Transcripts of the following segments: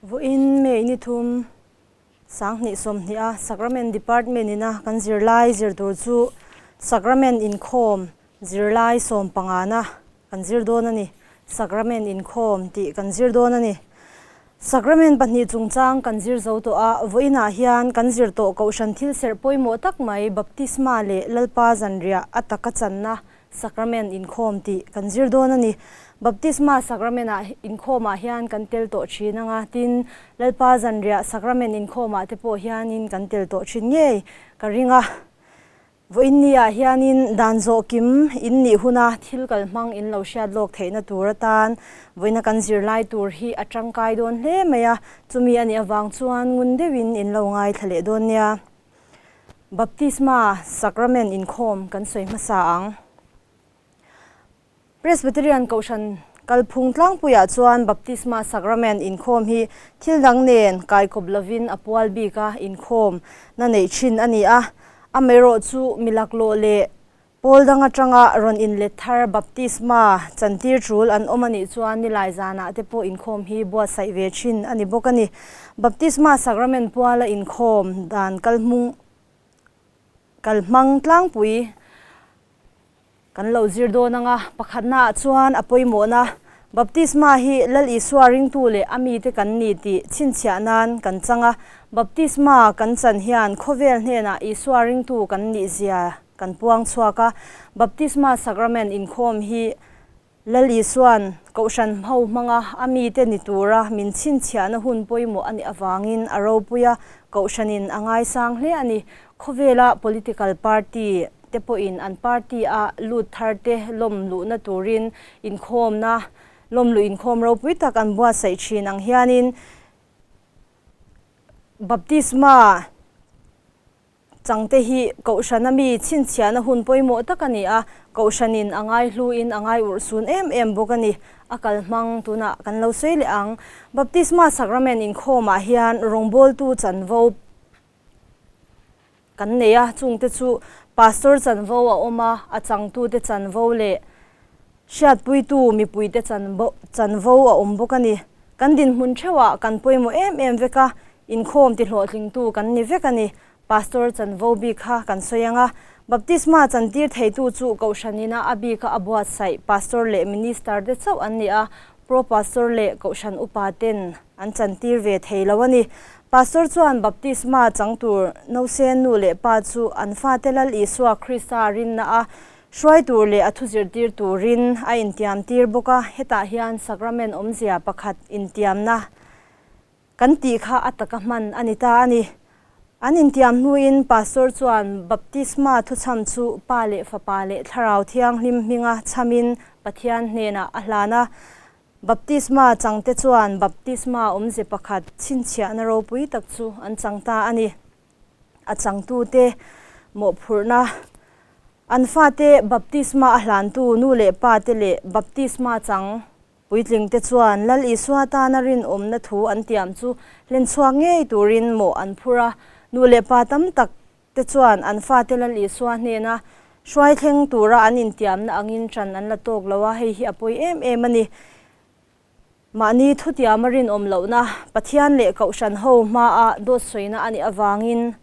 Vawiin May ni thum 20 sawmhnih a Sacrament Department ina kan zirlai zir tur chu Sacrament inkhawm zirlai sawm pangana kan zir dawn a ni. Sacrament inkhawm tih kan zir dawn a ni. Sacrament pahnih chungchang kan zir zo tawh a, vawiinah hian kan zir tawh Kohhran thil serh pawimawh tak mai Baptisma leh Lalpa zanriah a taka channa Sacrament inkhawm tih kan zir dawn a ni. Baptisma Sacrament ah inkhawmah hian kan tel tawh thin anga, tin Lalpa zanriah Sacrament inkhawmah te pawh hianin kan tel tawh thin ngei ka ring a. Vawiinni-ah hianin dan zawh kim in nih huna thil kal hmang in lo hriat lawk theihna tur atan vawiina kan zirlai tur hi a tangkai dawn hle mai a, chumi a nih avang chuan ngun deuhin in lo ngaithla leh dawn nia. Baptisma Sacrament inkhawm kan sawi hmasa ang. Presbyterian Kohhran kalphung tlangpuiah chuan Baptisma Sacrament inkhawm hi thil dang nen kaikawp lovin a pual bik a, inkhawm na neih thin a ni a. Amaherawh chu mi laklawh leh pawl dang atanga rawn inlet thar Baptisma chantir tul an awm a nih chuan nilai zanah te pawh inkhawm hi buatsaih ve thin a ni bawk a ni. Baptisma Sacrament puala inkhawm dan kalhmung kalhmang tlangpui Kan lo zir dawn anga, pakhatnaah chuan a pawimawhna, Baptisma hi Lal Isua ringtu leh a mite kan ni tih chhinchhiah nan kan chang a. Baptisma kan chan hian khawvel hnenah Isua ringtu kan nih zia kan puang chhuak a. Baptisma Sacrament inkhawm hi Lal Isua'n Kohhran ho hmanga a mite ni tura min chhinchhiahna hun pawimawh a nih avangin a ropui a, Kohhranin a ngaisang hle a ni. Khawvela political party te pawhin an party a lut thar te lawm luhna turin inkhawmna lawm luh inkhawm ropui tak an buatsaih thin ang hianin Baptisma changte hi Kohhrana mi chhinchhiahna hun pawimawh tak a ni a, Kohhranin a ngaihluin a ngai urhsun em em bawk a ni. A kal hmang tunah kan lo sawi leh ang. Baptisma Sacrament inkhawmah hian rawngbawltu chanvo Kan nei a, chungte chu Pastor chanvo a awm a, a changtute chanvo leh hriatpuitu mipuite chanvo a awm bawk a ni. Kan dinhmun theuhah kan pawimawh em em vek a, inkhawm tihlawhtlingtu kan ni vek a ni. Pastor chanvo bik kha kan sawi ang a, Baptisma chantir theitu chu Kohhran ina a bika a buatsaih Pastor leh Minister te chauh an ni a, Pro Pastor leh Kohhran upa ten an chantir ve thei lo a ni. Pastor chuan baptisma chang tur Nosen nu leh pa chu an fate Lal Isua Krista rinna a hruai tur leh a thu zirtir turin a intiamtir bawk a, hetah hian sacrament awmzia pakhat intiamna kan tih kha a taka hman a ni ta a ni. An intiam hnuin Pastor chuan baptisma thuchham chu Pa leh Fapa leh Thlarau Thianghlim hminga chhamin Pathian hnenah a hlan a. Baptisma changte chuan baptisma awmze pakhat chhinchhiahna ropui tak chu an chang ta a ni. A changtute mawhphurhna, an fate baptisma a hlantu nu leh pate leh baptisma chang Puitlingte chuan Lal Isua tana rinawmna thu an tiam chu hlenchhuak ngei turin mawh an phur a. Nu leh pa tam tak te chuan an fate Lal Isua hnena hruai thleng tura an intiamna angin ṭan an la tawk lo a, hei hi a pawi em em a ni. Mahni thutiama rinawm lohna Pathian leh Kohhran ho hmaa dawt sawina a nih avangin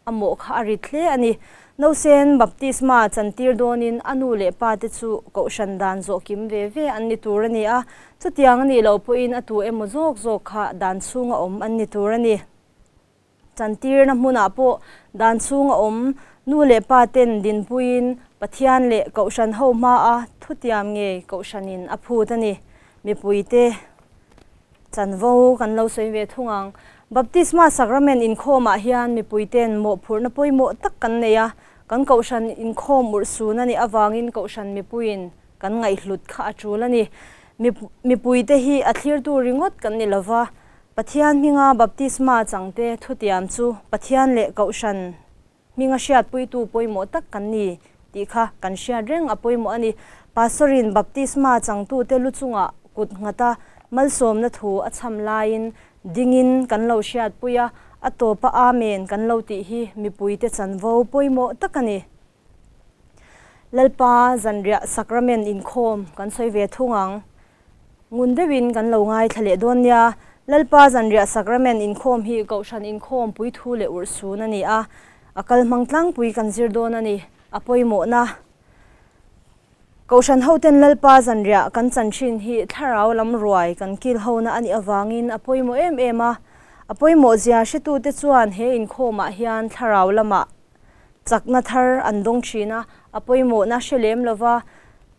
A mawh kha a rit hle a ni. Nausen baptisma chantir dawnin a nu leh pa te chu kohhran dan zawh kim ve ve an ni tur a ni a, chutiang a nih loh pawhin a tu emaw zawk zawk kha dan chhunga awm an ni tur a ni. Chantirna hmunah pawh dan chhunga awm nu leh pa ten dinpuiin Pathian leh kohhran ho hmaa thutiam ngei kohhranin a phut a ni. Mipuite. Chanvo kan lo sawi ve thung ang. Baptisma Sacrament inkhawmah hian mipuite'n mawhphurhna pawimawh tak kan nei a, kan kohhran inkhawm urhsun a nih avangin kohhran mipuiin kan ngaihhlut kha a tul a ni. Mipuite hi a thlirtu ringawt kan ni lova, Pathian hminga baptisma changte thutiam chu Pathian leh kohhran Hminga hriatpuitu pawimawh tak kan ni tih kha kan hriat reng a pawimawh a ni. Pastor-in baptisma changtute lu chungah kut nghata malsawmna thu a chham laiin dingin kan lo hriatpui a, a tawpa Amen kan lo tih hi mipuite chanvo pawimawh tak a ni. Lalpa zanriah sacrament inkhawm kan sawi ve thung ang. Ngun deuhin kan lo ngaithla leh dawn nia. Lalpa zanriah Sacrament inkhawm hi Kohhran inkhawm puithu leh urhsun a ni a, a kal hmang tlangpui kan zir dawn a ni. A pawimawhna. Kohhran hoten Lalpa zanriah kan chan thin hi thlarau lam ruai kan kil hona a nih avangin a pawimawh em em a. A pawimawh zia hretute chuan he inkhawmah hian thlarau lamah chakna thar an dawng thin a, a pawimawhna hre lem lova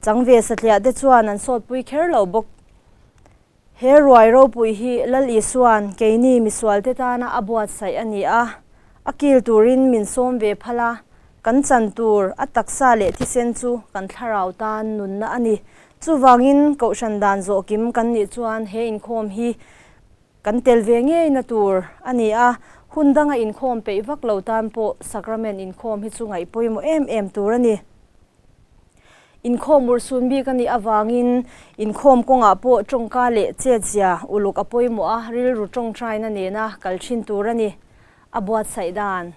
chang ve satliah te chuan an sawtpui kher lo bawk. He ruai ropui hi Lal Isua'n keini misualte tana a buatsaih a ni a, a kil turin min sawm ve phal a, kan chan tur a taksa leh thisen chu kan thlarau tan nunna a ni. Chuvangin Kohhran dan zawhkim kan nih chuan he inkhawm hi kan tel ve ngeina tur a ni a, hun danga inkhawm peih vak lo tan pawh Sacrament inkhawm hi chu ngaih pawimawh em em tur a ni. Inkhawm urhsun bik a nih avangin inkhawm kawngah pawh tawngka leh chetzia uluk a pawimawh a, rilru tawngtaina nena kal thin tur a ni. A buatsaih dan.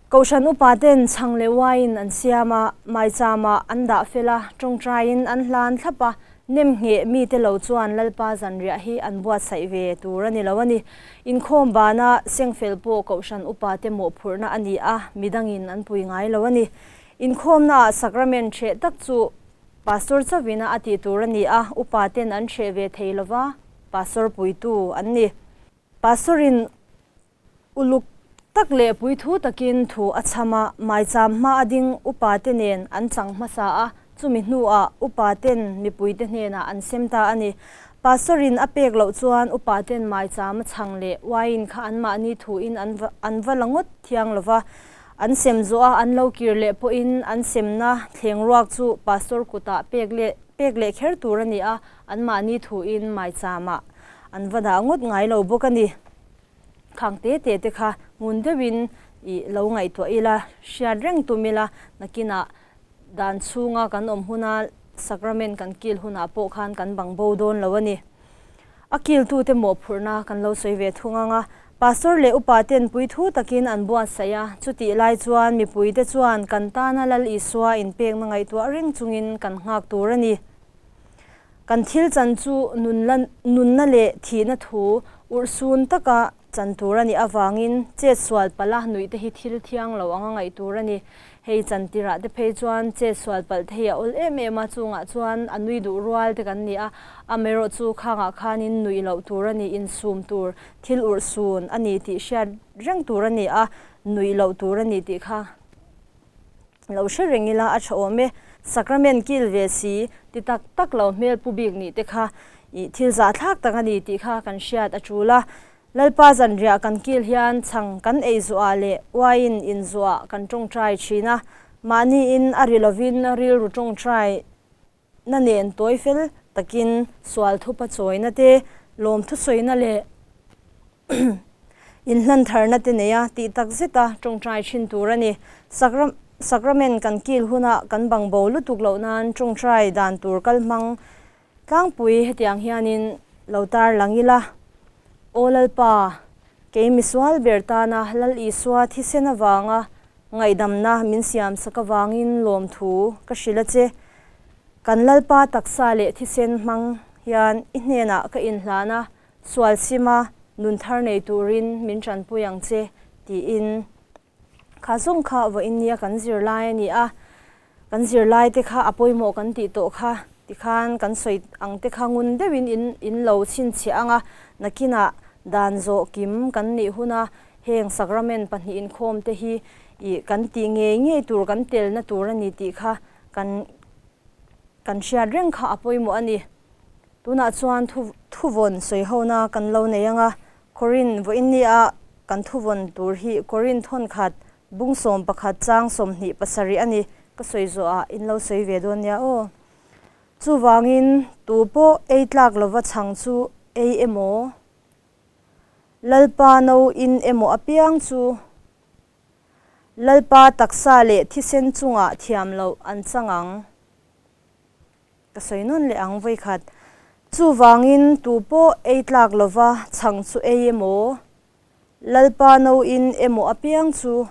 Kohhran upa ten chhang leh wine an siam a, maichama an dah fel a, tawngtaiin an hlan thlap a, nem ngheh mite lo chuan Lalpa zanriah hi an buatsaih ve tur a ni lo a ni. Inkhawm bana sengfel pawh Kohhran upa te mawhphurhna a ni a, midangin an pui ngai lo a ni. Inkhawmnaah sacrament hreh tak chu Pastor chauhina a tih tur a ni a, upa ten an hreh ve thei lova, Pastor puitu an ni. Pastor-in uluk tak leh puithu takin thu a chham a, maicham hma a ding upa te nen an chang hmasa a, chumi hnuah upa ten mipuite hnenah an sem ta a ni. Pastor-in a pek loh chuan upa ten maicham a chhang leh wine kha anmahni thuin an va la ngawt thiang lova, An sem zawh a, an lo kir leh pawhin an semna thleng ruak chu pastor kutah pek leh pek leh kher tur a ni a, anmahni thuin maicham-ah an va dah ngawt ngai lo bawk a ni. Khang te te te kha ngun deuhin i lo ngaihtuah ila, hriat reng tum ila, nakinah dan chhunga kan awm huna sacrament kan kil hunah pawh khan kan bang bo dawn lo a ni. A kiltute mawhphurhna kan lo sawi ve thung ang a, Pastor leh upa ten puithu takin an buatsaih a, chutih lai chuan mipuite chuan kan tana Lal Isua inpekna ngaihtuah reng chungin kan nghak tur a ni. Kan thil chan chu nunna leh thihna thu urhsun taka chan tur a nih avangin chet sual palh a nuih te hi thil thiang lo anga ngaih tur a ni. Hei chan tirah te phei chuan chet sual palh te hi a awl em em a, chungah chuan a nui duh rual te kan ni a, amaherawh chu khangah khanin nuih loh tur a ni, insum tur, thil urhsun a ni tih hriat reng tur a ni a, nuih loh tur a ni tih kha lo hre reng ila a tha awm e. Sacrament kil ve si ti tak tak lo hmel pu bik nih te kha ih thil zahthlak tak a ni tih kha kan hriat a tul a. Lalpa zanriah kan kil hian chhang kan ei zuah leh wine in zuah kan tawngtai thin a, mahniin a ri lovin rilru tawngtai na nen tawi fel takin sual thupa chawina te, lawmthu sawina leh inhlan tharna te neia tih tak zeta tawngtai thin tur a ni. Sacrament kan kil huna kan bangbo lutuk loh nan tawngtai dan tur kal hmang Tlangpui hetiang hianin lo tar lang ila, Aw Lalpa, kei misual ber tana Lal Isua thisen avanga ngaihdamna min siam sak avangin lawmthu ka hrilh a che. Kan Lalpa taksa leh thisen hmang hian i hnenah ka inhlan a, sual sima nun thar nei turin min tanpui ang che, tiin. Kha zawng kha vawiin nia kan zirlai a ni a, kan zirlai te kha a pawimawh kan tih tawh kha tikhan kan sawi ang te kha ngun deuhin in in lo chhinchhiah ang a, nakinah dan zawh kim kan nih huna heng sacrament pahnih inkhawm te hi ih kan tih ngei ngei tur kan telna tur a ni tih kha kan kan hriat reng kha a pawimawh a ni. Tunah chuan thu thuvawn sawihona kan lo nei ang a, Korin vawiin nia kan thuvawn tur hi Korin thawn khat bung 11 chang 27 a ni, ka sawi zawhah in lo sawi ve dawn nia aw. Chuvangin tu pawh ei tlak lova chhang chu ei emaw, Lalpa no in emaw apiang chu Lalpa taksa leh thisen chungah thiam loh an chang ang. Ka sawi nawn leh ang vawikhat. Chuvangin tu pawh ei tlak lova chhang chu ei emaw, Lalpa no in emaw apiang chu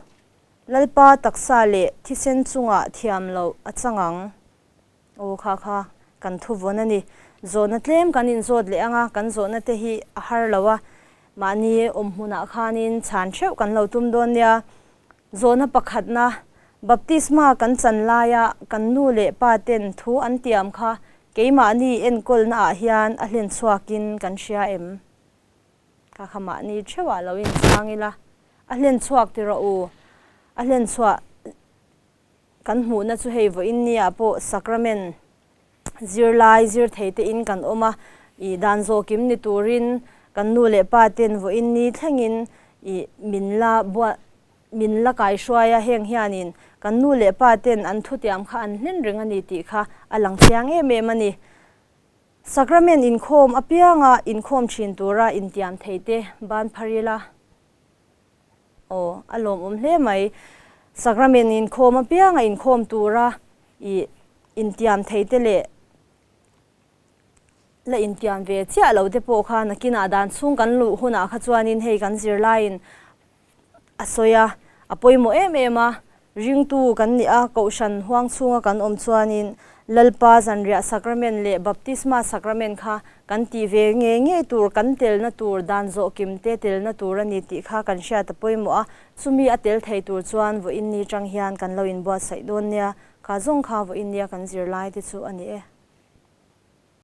Lalpa taksa leh thisen chungah thiam loh a chang ang. Aw kha kha. kan thuvawn a ni. Zawhna tlem kan inzawt leh ang a, kan zawhna te hi a har lo a, mahni awm hmunah khanin chhan theuh kan lo tum dawn nia. Zawhna pakhatna, Baptisma kan chan laia kan nu leh pa ten thu an tiam kha keimahni enkawlna ah hian a hlen chhuakin kan hria em? Ka kha mahni theuhah lo inchhang ila, a hlen chhuak ti rawh u, a hlen chhuah kan hmuhna chu hei vawiin nia pawh sacrament zirlai zir thei te in kan awm a, ih dan zawhkim ni turin kan nu leh pa ten vawiin ni thlengin ih min la buat min la kaihruai a, heng hianin kan nu leh pa ten an thutiam kha an hlen reng a ni tih kha a lang chiang em em a ni. Sacrament inkhawm apianga inkhawm thin tura intiam thei te ban phar ila. Aw, a lawmawm hle mai. Sacrament inkhawm apianga inkhawm tura ih intiam thei te leh la intiam ve chiah lo te pawh kha nakinah dan chhung kan luh hunah kha chuanin hei kan zirlaiin a sawi a, a pawimawh em em a, ringtu kan nih a, kohhran huang chhunga kan awm chuanin Lalpa zanriah sacrament leh baptisma sacrament kha kan tih ve ngei ngei tur, kan telna tur, dan zawh kim te telna tur a ni tih kha kan hriat a pawimawh a, chumi a tel thei tur chuan vawiin ni tang hian kan lo inbuatsaih dawn nia, kha zawng kha vawiin nia kan zirlai te chu a ni e.